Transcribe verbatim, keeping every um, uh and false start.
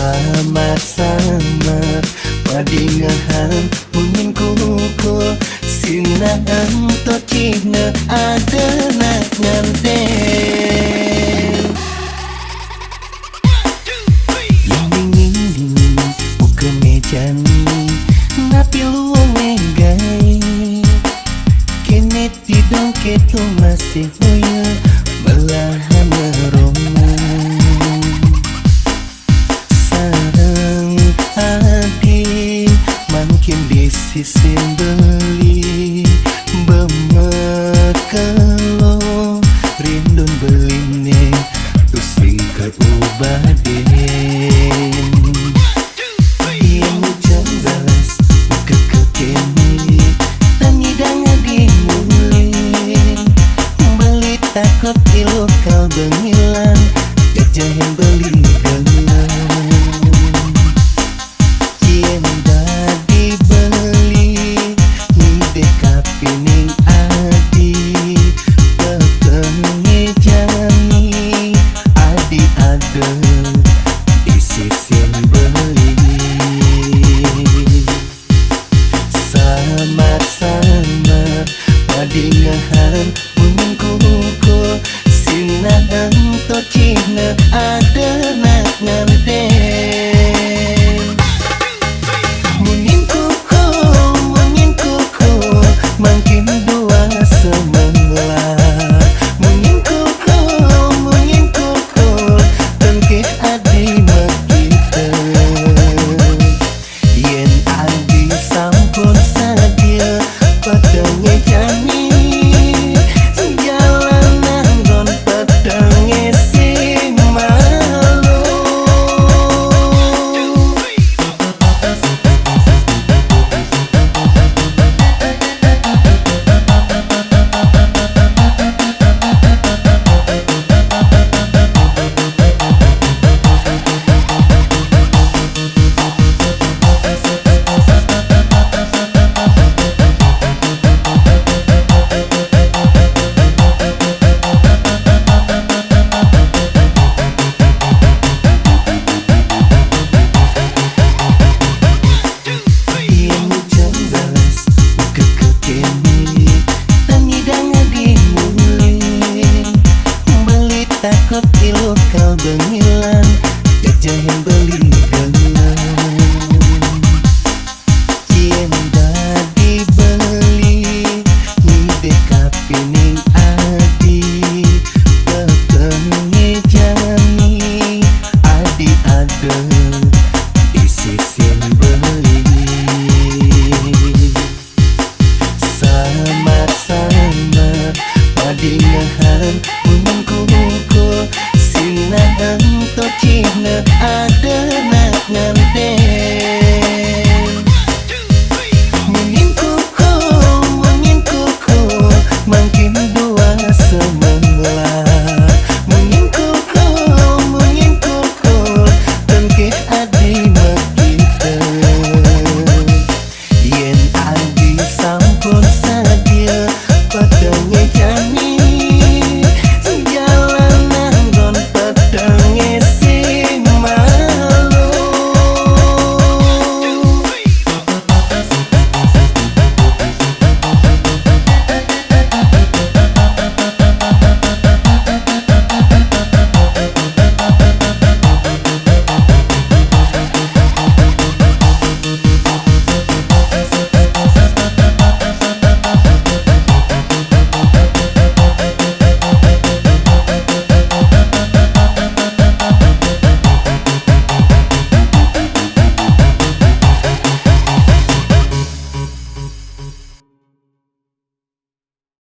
Samar-samar padingehan, mungkin kuku sinaan tocihna ada nak ngarden. Ding ding ding ding, buka meja ni, napi lu megai? Kene di dongke tu masih muya, belahan rumah. Sareng adi mangkin di sisi beli, bemekelo rindun beline, tusing ke ubaden. Yang janggas, kekekeni, tani dang di muli. Beli takut ilu kal bengilan, jajahin beli gelang. Yen dadi beli, nideh kapining adi, petenge jani, adi adeng, di sisin beli. Samar-samar padingehan, mungkin kuku sinaan tocihna ada nak ngarden. Mungkin kuku, mungkin kuku, mangkin dua semengla. Mungkin kuku, mungkin kuku, tengkeh adi makita. Yen adi sampun sadia, petenge jani, jalan anggon petenge sing malu. Yang janggas, kekekeni, tani dang di muli. Beli takut ilu kal bengilan, jajahin beli gelang. Yen dadi beli, nideh kapining adi, petenge jani, adi adeng, di sisin beli. Samar-samar padingehan, mungkin kuku sinaan tocihna